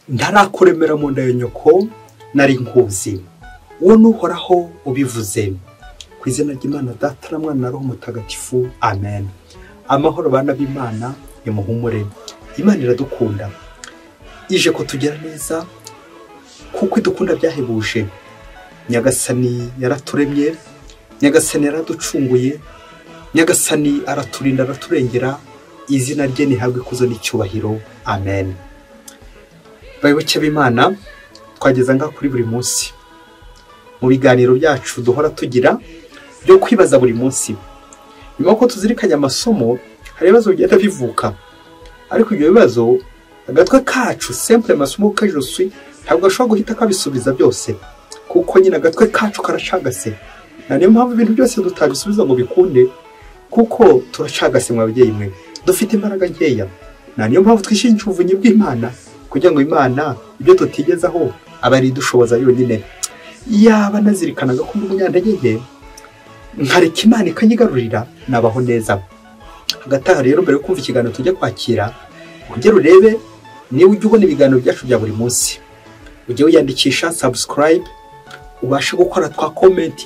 Ntarakuremera mu nda ya nyoko nari nkuzi, uwo n'Uhoraho ubivuze. Ku izina ry'Imana Data na Mwana na Roho Mutagatifu, amen. Amahoro bana b'Imana, nimuhumure. Imana iradukunda, ije kutugira neza kuko idukunda byahebuje. Nyagasani yaraturemye, Nyagasani yaraducunguye, Nyagasani araturinda, araturengera. Izina rye nihabwe ikuzo n'icyubahiro, amen. Bayoboke b'Imana, twageza ngaha kuri buri munsi mu biganiro byacu duhora tugira byo kwibaza buri munsi. Nyuma ko tuzirikanye amasomo, hari ibibazo bigenda bivuka, ariko ibyo bibazo agatwe kacu simple masomo kajosui ntabwo ashobora guhita kabisubiza byose, kuko nyine agatwe kacu karacagase. Na niyo mpamvu ibintu byose tutabisubiza ngo bikunde, kuko turacagase. Mwa babyeyi mwe, dufite imbaraga nkeya. Na niyo mpamvu twishinja ubuvunyi bw'Imana, kugira ngo Imana ibyo tutigezaho aba ari idushoboza yonyine. Yaba nazirikanaga ko ndi umunyantege nke, nkareka Imana ikanyigarurira, nabaho neza. Hagati aho rero, mbere yo kumva ikiganiro tujya kwakira, ongera urebe niba ujya ubona ibiganiro byacu bya buri munsi, ujye wiyandikisha subscribe, ubashe gukora twa comment,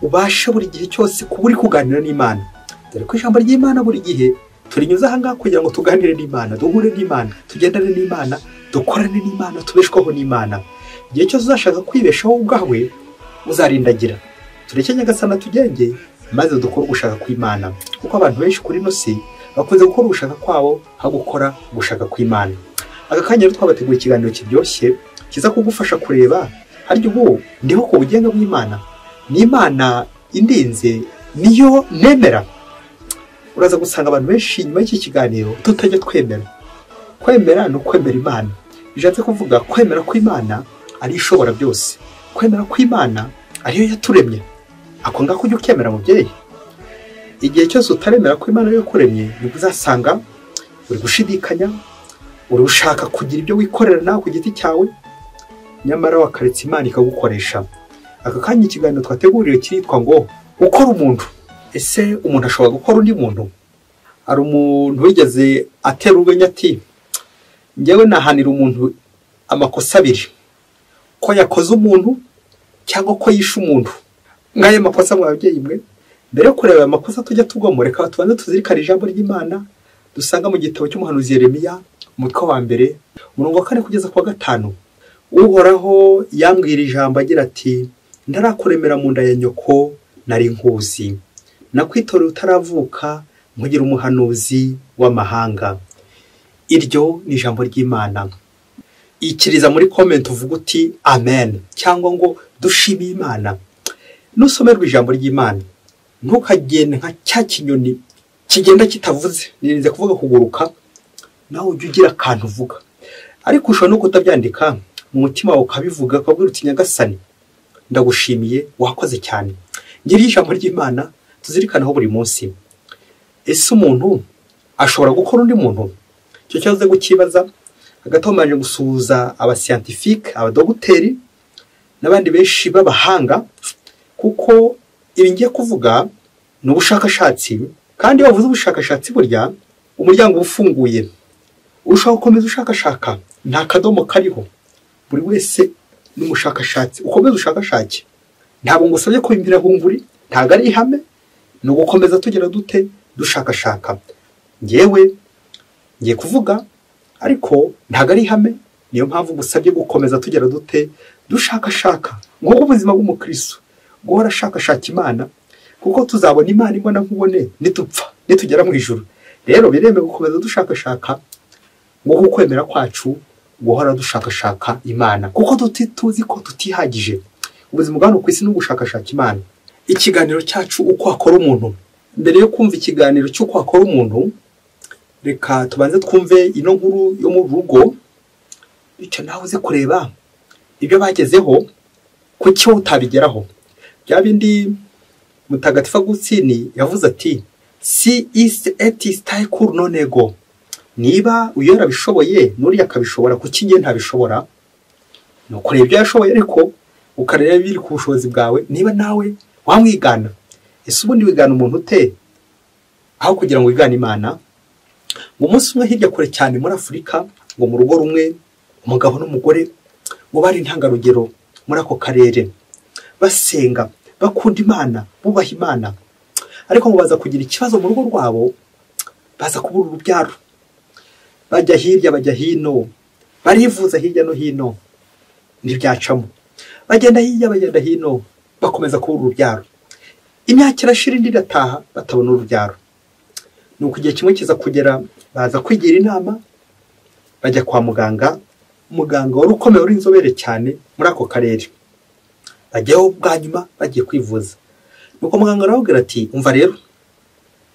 ubashe buri gihe cyose kuba uri kuganira n'Imana. Dore ko ijambo ry'Imana buri gihe turinyuze aha ngaha kugira ngo tuganire n'Imana, duhure n'Imana, tugendane n'Imana, dukorane n'Imana, tubeshwaho n'Imana. Igihe cyose uzashaka kwibeshaho ubwawe uzarindagira. Tureke Nyagasani atugenge, maze dukore ugushaka kw'Imana, kuko abantu benshi kuri ino si bakunze gukora ugushaka kwabo aho gukora ugushaka kw'Imana. Aka kanya rero twabateguye ikiganiro kiryoshye kiza kugufasha kureba harya ubu ndiho ku bugenga bw'Imana, n'Imana indinze niyo nemera. Uraza gusanga abantu benshi nyuma y'iki kiganiro tutajya twemera. Kwemera ni ukwemera Imana, bishatse kuvuga kwemera ko Imana ari ishobora byose, kwemera ko Imana ariyo yaturemye. Ako ngako ujya ukemera mubyeyi. Igihe cyose utaremera ko Imana ariyo yakuremye, nibwo uzasanga uri gushidikanya, uri ushaka kugira ibyo wikorera nawe ku giti cyawe, nyamara wakaretse Imana ikagukoresha. Aka kanya ikiganiro twateguriwe kiritwa ngo gukora umuntu. Ese umuntu ashobora gukora undi muntu? Hari umuntu wigeze atera urwenya ati njyewe nahanira umuntu amakosa abiri, ko yakoze umuntu cyangwa ko yishe umuntu. Nk'ayo makosa mwa babyeyi mwe, mbere yo kureba aya makosa tujya tugwamo, reka tubanze tuzirikane ijambo ry'Imana dusanga mu gitabo cy'umuhanuzi Yeremiya, umutwe wa 1 umurongo wa 4 kugeza ku wa 5. Uhoraho yambwira ijambo agira ati ndarakuremera mu nda ya nyoko nari nkuzi, nakwitorera utaravuka nkugira umuhanuzi w'amahanga. Iryo ni ijambo ry'Imana. Ikiriza muri comment uvuga uti amen, cyangwa ngo dushimiye Imana. Nusomerwa ijambo ry'Imana ntukagende nka cya kinyoni kigenda kitavuze, nirinze kuvuga kuguruka, nawe ujye ugira akantu uvuga. Ariko ushobora no kutabyandika mu mutima wawe ukabivuga, ukabwira uti Nyagasani ndagushimiye, wakoze cyane. Ngira ijambo ry'Imana tuzirikanaho buri munsi. Ese umuntu ashobora gukora undi muntu? Icyo kibazo gukibaza hagati aho gusuhuza abascientifique, abadogiteri n'abandi benshi b'abahanga, kuko ibi ngiye kuvuga ni ubushakashatsi, kandi iyo bavuze ubushakashatsi burya umuryango ufunguye, ushobora gukomeza ushakashaka, nta kadomo kariho. Buri wese ni umushakashatsi, ukomeze ushakashake. Ntabwo ngusabye kubimbira bunguri, ntabwo ari ihame, ni ugukomeza tugira dute dushakashaka. Ngewe ngiye kuvuga ariko ntabwo ari ihame, niyo mpamvu ngusabye gukomeza tugira dute dushakashaka. Nk'uko ubuzima bw'umukristo guhora ashakashaka Imana, kuko tuzabona Imana imbona nkubone nitupfa, nitugera mu ijuru. Rero biremewe gukomeza dushakashaka, nk'uko kwemera kwacu guhora dushakashaka Imana, kuko tuzi ko tutihagije. Ubuzima bwa hano ku isi ni ugushakashaka Imana. Ikiganiro cyacu uko akora umuntu. Mbere yo kumva ikiganiro cy'uko akora umuntu, reka tubanze twumve ino nkuru yo mu rugo, bityo nawe uze kureba ibyo bagezeho, kuki wowe utabigeraho. Bya bindi Mutagatifu Agusitini yavuze ati si ist et staecur non ego. Niba uyu yarabishoboye n'uriya akabishobora, kuki njye ntabishobora? Ni ukureba ibyo yashoboye, ariko ukareba biri ku bushobozi bwawe, niba nawe wamwigana. Ese ubundi wigana umuntu ute aho kugira ngo wigane Imana? Ngo umunsi umwe hirya kure cyane muri Afurika, ngo mu rugo rumwe Umugabo n'umugore ngo bari intangarugero muri ako karere, basenga, bakunda Imana, bubaha Imana. Ariko ngo baza kugira ikibazo mu rugo rwabo, baza kubura urubyaro. Bajya hirya bajya hino, barivuza hirya no hino, ntibyacamo. Bagenda hirya bagenda hino, bakomeza kubura urubyaro. Imyaka irashira indi irataha batabona urubyaro. Nuko igihe kimwe kiza kugera, baza kwigira inama, bajya kwa muganga. Muganga wari ukomeye, wari inzobere cyane muri ako karere. Bajyaho bwa nyuma bagiye kwivuza. Nuko muganga arababwira ati umva rero,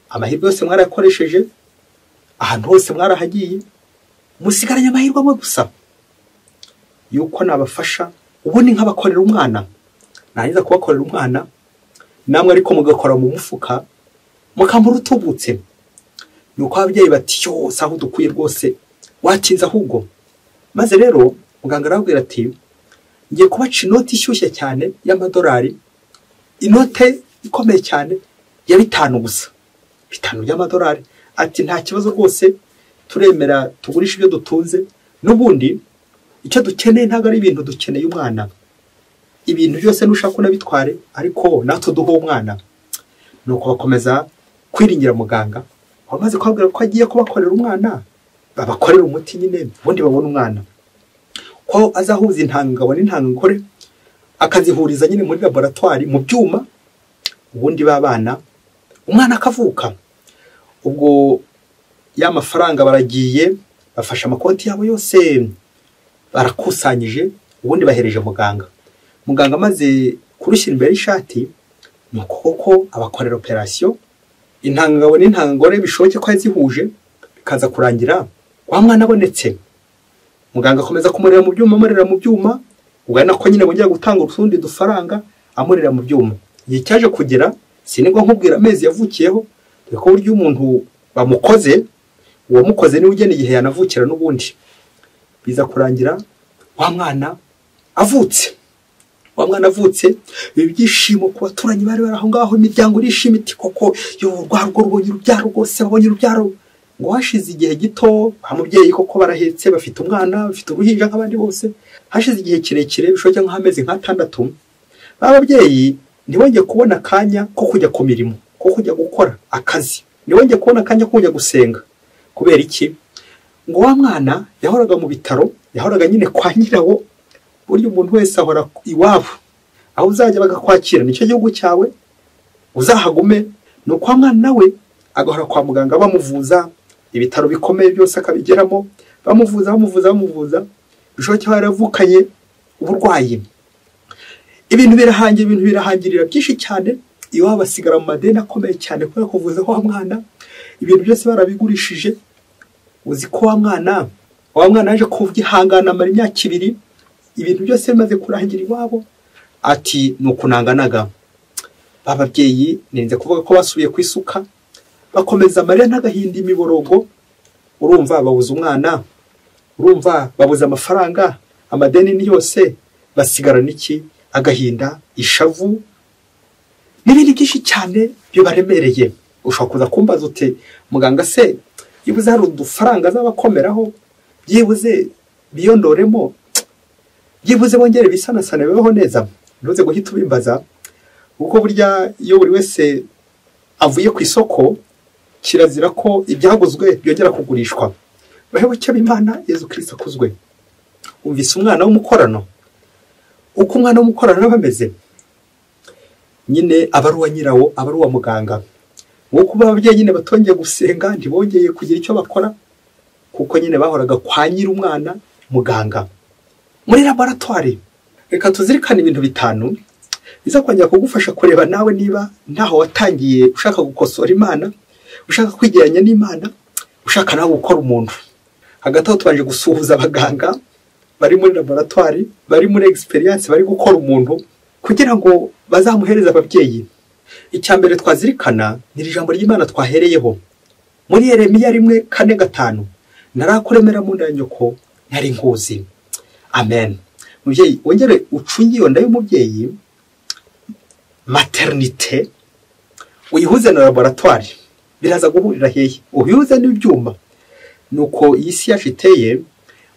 amahirwe yose mwarayakoresheje, ahantu hose mwarahagiye, musigaranye amahirwe amwe gusa yuko nabafasha ubundi nkabakorera umwana. Narangiza kubakorera umwana, namwe ariko mugakora mu mufuka, mukambura utubutse. Nuko ababyeyi bati yose aho dukwiye rwose, watinze ahubwo. Maze rero muganga arababwira ati ngiye kubaca inoti ishyushye cyane y'amadolari, inote ikomeye cyane ya 5 gusa, 5 by'amadolari. Ati nta kibazo rwose, turemera tugurisha ibyo dutunze, n'ubundi icyo dukeneye ntabwo ari ibintu, dukeneye umwana. Ibintu byose nushaka unabitware, ariko natwe duho umwana. Nuko bakomeza kwiringira muganga. Bamaze kubabwira ko agiye kubakorera umwana, babakorera umuti nyine, ubundi babona umwana. Ko azahuza intangangabo n'intangangore, akazihuriza nyine muri laboratoire mu byuma, ubundi babana, umwana akavuka. Ubwo ya mafaranga baragiye bafasha amakonti yabo yose, barakusanyije, ubundi bahereje muganga. Muganga amaze kurushyira imbere y'ishati, nuko koko abakorera operation, intangangabo n'intangangore bishoboke ko yazihuje, bikaza kurangira wa mwana abonetse. Muganga akomeza kumurera mu byuma, amurera mu byuma, ubwo nako nyine bongera gutanga utundi dufaranga, amurera mu byuma. Igihe cyaje kugera, sinigwa nkubwira amezi yavukiyeho, dore ko buryo umuntu bamukoze, uwo mukoze niwe ugena igihe yanavukira n'ubundi. Biza kurangira wa mwana avutse. Wa mwana avutse, ibyishimo ku baturanyi bari bari aho ngaho, imiryango irishima iti koko yo rwa rugo rubonye urubyaro rwose, babonye urubyaro. Ngo hashize igihe gito, ba mubyeyi koko barahetse, bafite umwana, bafite uruhinja nk'abandi bose. Hashize igihe kirekire, bishoboka nk'amezi nka 6, ba babyeyi ntibongeye kubona akanya ko kujya ku mirimo, ko kujya gukora akazi, ntibongeye kubona akanya ko kujya gusenga. Kubera iki? Ngo wa mwana yahoraga mu bitaro, yahoraga nyine kwa nyirawo. Burya umuntu wese ahora iwabo, aho uzajya bagakwakira nicyo gihugu cyawe, uzahagume. Nuko wa mwana nawe agahora kwa muganga bamuvuza, ibitaro bikomeye byose akabigeramo, bamuvuza bamuvuza bamuvuza, bishoboke ko yaravukanye uburwayi. Ibintu birahangira, ibintu birahangirira byinshi cyane. Iwabo basigara mu madeni akomeye cyane kubera kuvuza wa mwana, ibintu byose barabigurishije. Uzi ko wa mwana yaje kubyihangana amara imyaka 2, ibintu byose bimaze kurangira iwabo. Ati nuko nanganaga. Bababyeyi ninze kuvuga ko basubiye ku isuka, bakomeza amarira n'agahinda, imiborogo. Urumva babuze umwana, urumva babuze amafaranga, amadeni ni yose, basigarana iki? Agahinda, ishavu n'ibindi byinshi cyane bibaremereye. Ushobora kuza kumbaza uti muganga se yibuze hari udufaranga azabakomeraho, byibuze biyondoremo, byibuze bongere bisanasane bibeho neza? Ntuze guhita ubimbaza, kuko burya iyo buri wese avuye ku isoko, kirazira ko ibyaguzwe byongera kugurishwa. Bahebuke b'Imana, Yezu Kristo akuzwe. Umvise umwana w'umukorano, uko umwana w'umukorano aba ameze nyine, aba ari uwa nyirawo, aba ari uwa muganga. Nk'uko ababyeyi nyine batongeye gusenga, ntibongeye kugira icyo bakora, kuko nyine bahoraga kwa nyiri umwana muganga muri laboratoire. Reka tuzirikane ibintu 5 biza kongera kugufasha kureba nawe niba ntaho watangiye ushaka gukosora Imana, ushaka kwigeranya n'Imana, ushaka nawe gukora umuntu. Hagati aho tubanje gusuhuza abaganga bari muri laboratoire, bari muri experience, bari gukora umuntu kugira ngo bazamuhereze ababyeyi. Icya mbere twazirikana ni ijambo ry'Imana twahereyeho muri Yeremiya 1:4-5, narakuremera mu nda ya nyoko nari nkuzi. Amen. Mubyeyi, wongere ucunge iyo nda y'umubyeyi, maternité, uyihuze na laboratoire, biraza guhurira hehe? Uyihuze n'ibyuma. Nuko iyi si yacu iteye,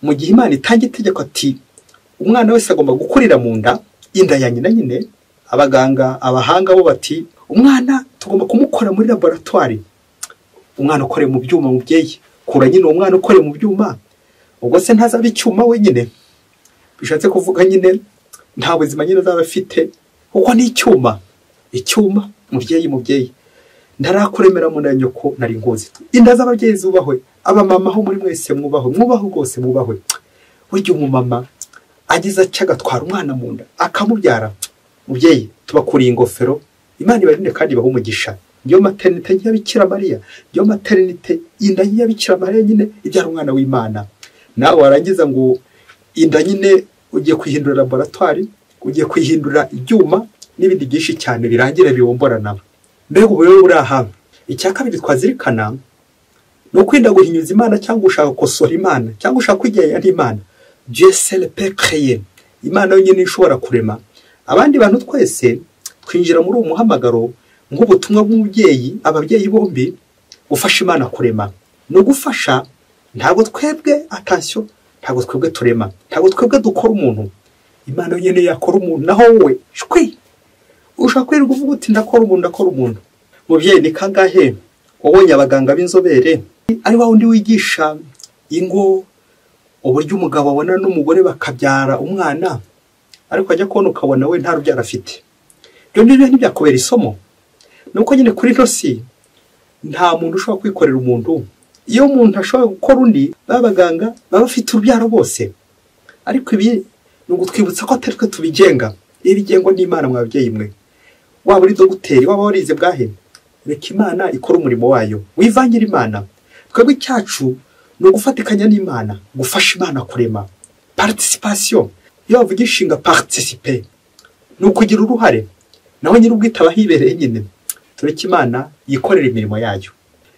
Mu gihe Imana itanga itegeko ati umwana wese agomba gukurira mu nda, inda ya nyina nyine, abaganga abahanga bo bati umwana tugomba kumukora muri laboratoire. Umwana ukore mu byuma, mubyeyi kura nyine uwo mwana ukore mu byuma, ubwo se ntazaba icyuma wenyine? Bishatse kuvuga nyine nta buzima nyine azaba afite, kuko ni icyuma. Icyuma mubyeyi, mubyeyi ntarakuremera mu nda nyoko nari nkuzi. Inda z'ababyeyi zubahwe, abamama ho muri mwese mwubahwe, mwubahwe rwose mwubahwe. Burya umumama ageze atya agatwara umwana mu nda akamubyara, mubyeyi tubakuriye ingofero, Imana ibarinde kandi ibahe umugisha. Niyo maternité ya Bikira Mariya, niyo maternité inda ya Bikira Mariya nyine ibyara umwana w'Imana. Nawe warangiza ngo inda nyine ugiye kwihindura laboratoire, ugiye kwihindura ibyuma n'ibindi byinshi cyane birangira bibomborana. Mbega ubu buri aha. Icya kabiri twazirikana ni ukwirinda guhinyuza Imana cyangwa ushaka gukosora Imana cyangwa ushaka kwigereranya n'Imana. Dieu seul peut créer. Imana yonyine ishobora kurema. Abandi bantu twese twinjira muri uwo muhamagaro nk'ubutumwa bw'umubyeyi, ababyeyi bombi, gufasha Imana kurema. No gufasha, ntabwo twebwe, attention, ntabwo twebwe turema, ntabwo twebwe dukora umuntu. Imana yonyine yakora umuntu, naho wowe shwi ushaka kwirirwa uvuga uti ndakora umuntu, ndakora umuntu. Mubyeyi ni kangahe wabonye abaganga b'inzobere ari wa wundi wigisha ingo uburyo umugabo abona n'umugore bakabyara umwana, ariko ajya kubona ukabona we nta rubyaro afite? Ibyo ngibyo ntibyakubera isomo. Nuko nyine kuri ino si nta muntu ushobora kwikorera umuntu. Iyo umuntu ashobora gukora undi, babaganga baba bafite urubyaro bose. Ariko ibi ni ugutwibutsa ko atari twe tubigenga, ibigengwa n'Imana. Mwa babyeyi mwe, waba uri dogiteri, waba warize bwahe, reka Imana ikora umurimo wayo, wivangira Imana. Twebwe icyacu ni ugufatikanya n'Imana, gufasha Imana kurema. Participation, iyo bavuga inshinga participer ni ukugira uruhare, naho nyir'ubwite aba hibereye nyine. Tureke Imana yikorera imirimo yayo.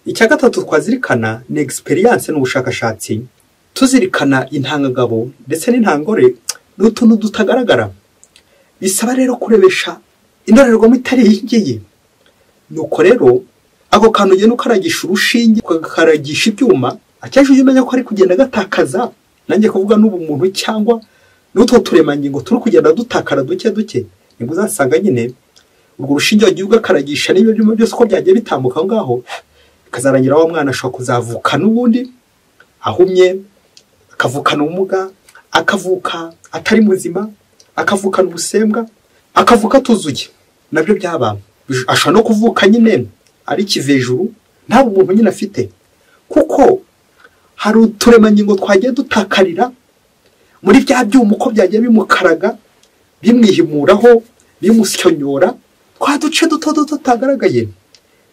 Icya gatatu twazirikana ni experience n'ubushakashatsi. Tuzirikana intangagabo ndetse n'intangore ni utuntu tutagaragara, bisaba rero kurebesha indorerwamo itari iyi ngiyi. Nuko rero ako kantu ugenda ukaragisha urushinge, ukakaragisha ibyuma, akenshi ujya umenya ko ari kugenda agatakaza. Nanjye kuvuga n'ubumuntu cyangwa n'utwo turemangingo turi kugenda dutakara duke duke, nibwo uzasanga nyine urwo rushinge wagiye ugakaragisha n'ibyo byuma byose uko byagiye bitambuka aho ngaho, bikazarangira wa mwana ashobora kuzavuka n'ubundi ahumye, akavukana ubumuga, akavuka atari muzima, akavukana ubusembwa, akavuka atuzuye. Nabyo byaba ashobora no kuvuka nyine ari ikivejuru, nta bumuntu nyine afite, kuko hari uturemangingo twagiye dutakarira muri bya byuma uko byagiye bimukaraga, bimwihimuraho, bimusyonyora twa duce duto duto tutagaragaye.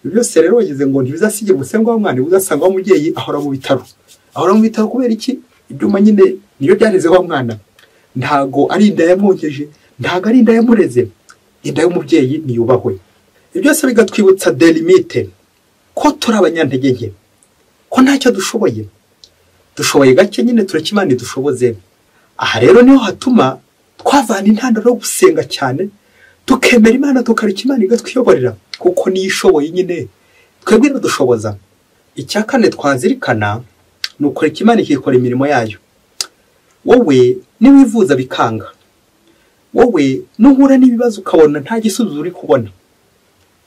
Ibyo byose rero wagize ngo ntibizasige ubusembwa w'umwana, uzasanga umubyeyi ahora mu bitaro. Ahora mu bitaro kubera iki? Ibyuma nyine niyo byareze wa mwana. Ntago ari inda yamwonkeje, ntago ari inda yamureze. Inda y'umubyeyi niyubahwe. Ibyo byose bigatwibutsa delimite ko turi abanyantege nke, ko ntacyo dushoboye. Dushoboye gake nyine, tureke Imana idushoboze. Aha rero niho hatuma twavana intandaro yo gusenga cyane, tukemera Imana, tukareka Imana igatwiyoborera, kuko niyo ishoboye nyine, twebwe iradushoboza. Icya kane twazirikana ni ukureka Imana ikikora imirimo yayo. Wowe niwivuza bikanga, wowe nuhura n'ibibazo ukabona nta gisubizo uri kubona,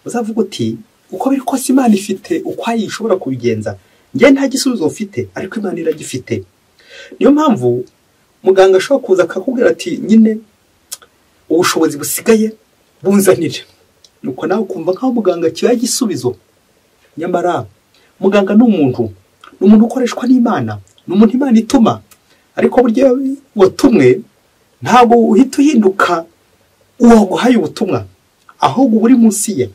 uzavuga uti uko biri kose Imana ifite ukwayo ishobora kubigenza, njye nta gisubizo mfite ariko Imana iragifite. Niyo mpamvu muganga ashobora kuza akakubwira ati nyine ubushobozi busigaye bunzanire, nuko nawe ukumva nkaho muganga kiba igisubizo. Nyamara muganga ni umuntu, ni umuntu ukoreshwa n'Imana, ni umuntu Imana ituma. Ariko burya watumwe ntabwo uhita uhinduka uwaguhaye ubutumwa, ahubwo uri munsi ye.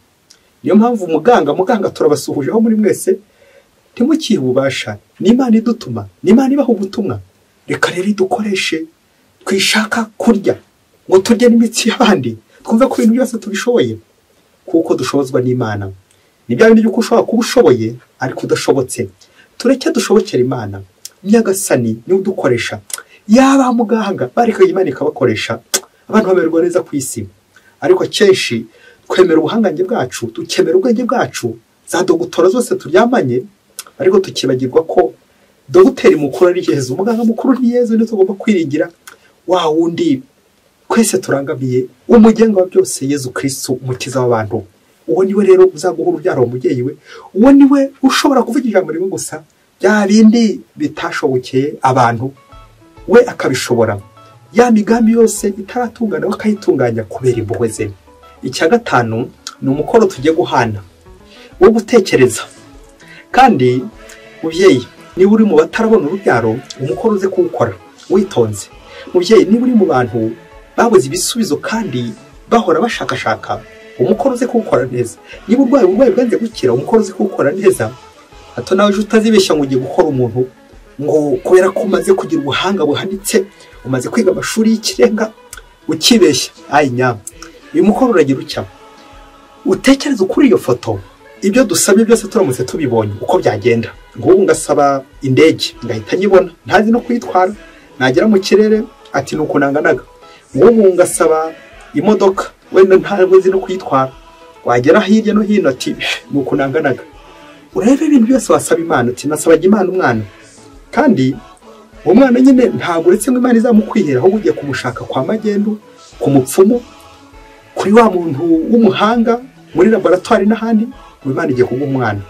Niyo mpamvu muganga turabasuhujeho muri mwese, ntimukihe ububasha, ni Imana idutuma, ni Imana ibaha ubutumwa. Reka rero idukoreshe, twishaka kurya ngo turye n'imitsi y'abandi, twumve ko ibintu byose tubishoboye, kuko dushobozwa n'Imana. Ni bya bindi by'uko ushobora kuba ushoboye ariko udashobotse. Tureke dushobokera Imana. Nyagasani niwe udukoresha. Yaba muganga bareka Imana ikabakoresha, abantu bamererwa neza ku isi. Ariko kenshi twemera ubuhangange bwacu, tukemera ubwenge bwacu, za dogutora zose turyamanye, ariko tukibagirwa ko Dogiteri mukuru ari Yezu, umuganga mukuru ni Yezu, niwe tugomba kwiringira, wa wundi twese turangamiye, umugenga wa byose, Yezu Kristo umukiza w'abantu. Uwo niwe rero uzaguha urubyaro, umubyeyi we. Uwo niwe ushobora kuvuga ijambo rimwe gusa, bya bindi bitashobokeye abantu we akabishobora, ya migambi yose itaratungana we akayitunganya kubera impuhwe ze. Icya gatanu ni umukoro tugiye guhana wo gutekereza. Kandi mubyeyi, niba uri mu batarabona urubyaro, umukoro uze kuwukora witonze. Mubyeyi, niba uri mu bantu babuze ibisubizo kandi bahora bashakashaka, umukoro uze kuwukora neza. Niba urwaye uburwayi bwanze gukira, umukoro uze kuwukora neza. Hato nawe ejo utazibeshya ngo ugiye gukora umuntu ngo kubera ko umaze kugira ubuhanga buhanitse, umaze kwiga amashuri y'ikirenga, ukibeshya. Ayi nyama, uyu mukoro uragira utya: utekereze kuri iyo foto, ibyo dusabye byose turamutse tubibonye uko byagenda. Ngubu ngasaba indege ngahita nyibona, ntazi no kuyitwara, nagera mu kirere ati nuko nanganaga. Ngubu ngasaba imodoka, wenda ntabwo nzi no kuyitwara, wagera hirya no hino ati nuko nanganaga. Urebe ibintu byose wasaba Imana, uti nasabaga Imana umwana, kandi uwo mwana nyine ntabwo uretse ngo Imana izamukwihera, ahubwo ugiye kumushaka kwa magendu, ku mupfumu, kuri wa muntu w'umuhanga muri laboratoire n'ahandi, ngo Imana igiye kuguha umwana.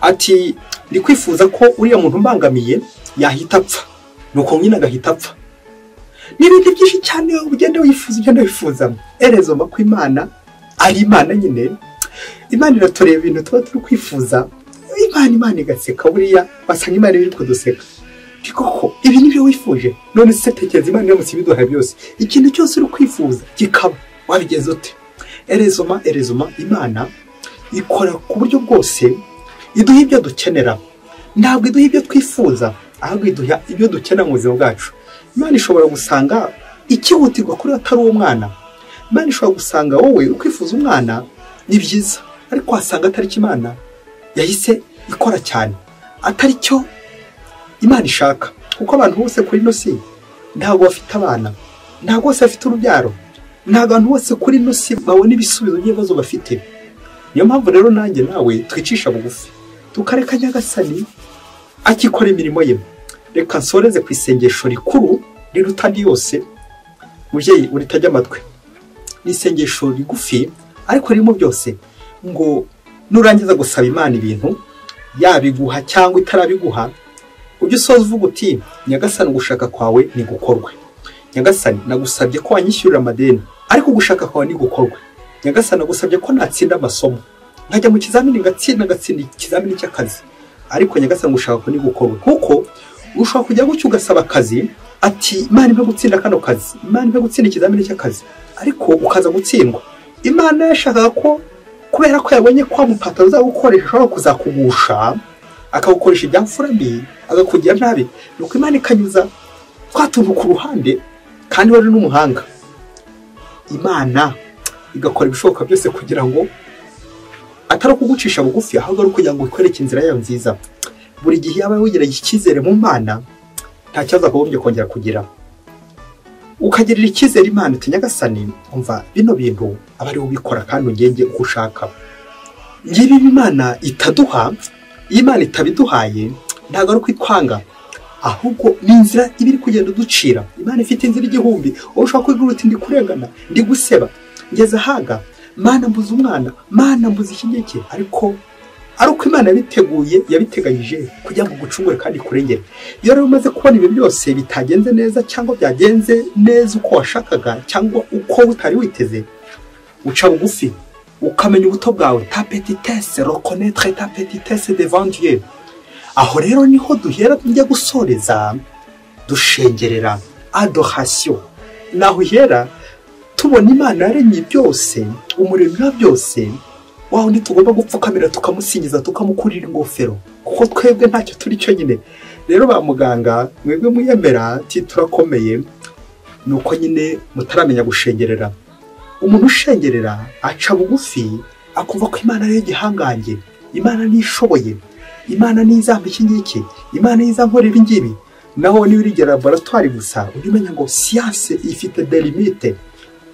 Ati ndi kwifuza ko uriya muntu mbangamiye yahita apfa, nuko nyine agahita apfa. N'ibindi byinshi cyane ugenda wifuza, ugenda wifuza. Erezoma ko Imana ari Imana nyine, Imana iratureba ibintu tuba turi kwifuza, Imana igaseka. Buriya wasanga Imana iri kuduseka, koko ibi nibyo wifuje? None se tekereza Imana iramutse ibiduha byose, ikintu cyose uri kwifuza kikaba, wabigenza ute? Erezoma Imana ikora ku buryo bwose, iduha ibyo dukenera. Ntabwo iduha ibyo twifuza, ahubwo iduha ibyo dukenera mu buzima bwacu. Imana ishobora gusanga ikihutirwa kuri atari uwo mwana. Imana ishobora gusanga wowe ukwifuza umwana ni byiza, ariko wasanga atari cyo Imana yahise ikora cyane, atari cyo Imana ishaka. Kuko abantu bose kuri ino si ntabwo bafite abana, ntabwo bose bafite urubyaro, ntabwo abantu bose kuri ino si babona ibisubizo by'ibibazo bafite. Niyo mpamvu rero nanjye nawe twicisha bugufi, tukareka Nyagasani akikora imirimo ye. Reka nsoreze ku isengesho rikuru riruta andi yose, mubyeyi uritajya amatwi. Ni isengesho rigufi ariko ririmo byose, ngo nurangiza gusaba Imana ibintu, yabiguha cyangwa itarabiguha, ujye usoza uvuga uti Nyagasani ugushaka kwawe ni gukorwe. Nyagasani nagusabye ko wanyishyurira amadeni, ariko ugushaka kwawe ni gukorwe. Nyagasani nagusabye ko natsinda amasomo, nkajya mu kizamini ngatsinda ikizamini cy'akazi, ariko Nyagasani ugushaka kwawe ni gukorwe. Kuko ushobora kujya gutyo ugasaba akazi, ati Imana impe gutsinda kano kazi, Imana impe gutsinda ikizamini cy'akazi, ariko ukaza gutsindwa. Imana yashakaga ko kubera ko yabonye ko mupataro uzagukoresha ashobora kuzakugusha, akagukoresha ibyamfura mbi, agakugira nabi, nuko Imana ikanyuza twa tuntu ku ruhande, kandi wari n'umuhanga. Imana igakora ibishoboka byose kugira ngo atari kugucisha bugufi, ahubwo ari kugira ngo ikwereke inzira yayo nziza. Buri gihe yaba wigiraga icyizere mu Mana, nta kibazo akagombye kongera kugira. Ukagirira icyizere Imana uti Nyagasani umva bino bintu aba ari ubikora kandi ungenge uko ushaka. Ngibi Imana itaduha, Imana itabiduhaye, ntabwo ari kwitwanga, ahubwo ni inzira iba iri kugenda uducira. Imana ifite inzira igihumbi, wowe ushobora kwibwira uti ndi kurengana, ndi guseba, ngeze ahaga, Mana mbuze umwana, Mana mbuze iki ngiki, ariko ari uko Imana yabiteguye, yabiteganyije kugira ngo ugucungure kandi ikurengere. Iyo rero umaze kubona ibyo byose bitagenze neza cyangwa byagenze neza uko washakaga cyangwa uko utari witeze, uca bugufi ukamenya ubuto bwawe. Ta petitesse, reconnaître ta petitesse devant Dieu. Aho rero niho duhera tujya gusoreza dushengerera adoration. Naho uhera tubona Imana yaremye byose, umuremyi wa byose, wa wundi tugomba gupfukamira tukamusingiza, tukamukurira ingofero, kuko twebwe ntacyo turi cyo nyine. Rero ba muganga mwebwe muyemera ati turakomeye, nuko nyine mutaramenya gushengerera. Umuntu ushengerera aca bugufi, akumva ko Imana ariyo gihangange, Imana nishoboye, Imana nizamba iki ngiki, Imana izankora ibi ngibi. Naho niba urigera laboratoire gusa, ujye umenya ngo science ifite des limites,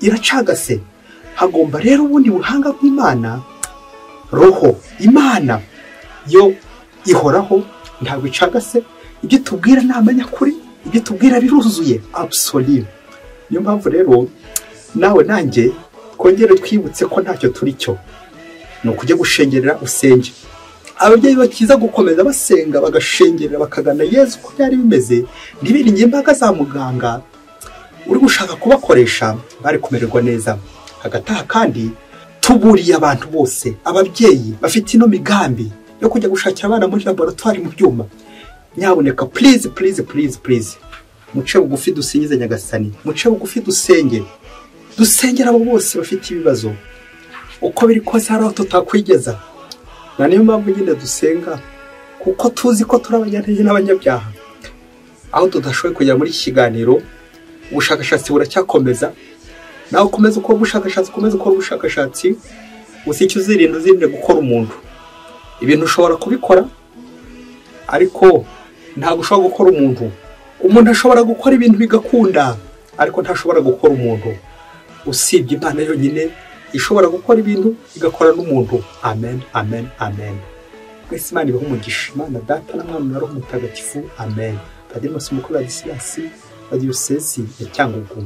iracagase. Hagomba rero ubundi buhanga bw'Imana, roho Imana yo ihoraho, ntabwo icagase, Ibyo tubwira ni amanyakuri, ibyo tubwira biruzuye absolu. Niyo mpamvu rero nawe nanjye twongere twibutse ko ntacyo turi cyo, ni ukujya gushengerera usenge. Ababyeyi bakiza gukomeza basenga bagashengerera bakagana Yezu uko byari bimeze, ntibiringe imbaraga za muganga uri gushaka kubakoresha, bari kumererwa neza. Hagati aha kandi tuburiye abantu bose, ababyeyi bafite ino migambi yo kujya gushakira abana muri laboratoire mu byuma, nyaboneka please please please please, muce bugufi dusingize Nyagasani, muce bugufi dusenge, dusengera abo bose bafite ibibazo. Uko biri kose hari aho tutakwigeza, na niyo mpamvu nyine dusenga, kuko tuzi ko turi abanyantege n'abanyabyaha. Aho tudashoboye kugera muri iki kiganiro, ubushakashatsi buracyakomeza. Nawe ukomeze ukora ubushakashatsi, ukomeze ukora ubushakashatsi, gusa icyo uzirinda, uzirinde gukora umuntu. Ibintu ushobora kubikora, ariko ntabwo ushobora gukora umuntu. Umuntu ashobora gukora ibintu bigakunda, ariko ntashobora gukora umuntu, usibye Imana yonyine ishobora gukora ibintu igakora n'umuntu. Amen, amen, amen. Mwese Imana ibahe umugisha. Imana Data na Mwana na Roho Mutagatifu. Amen. Padiri Masomo Ladislas wa Diyosezi ya Cyangugu.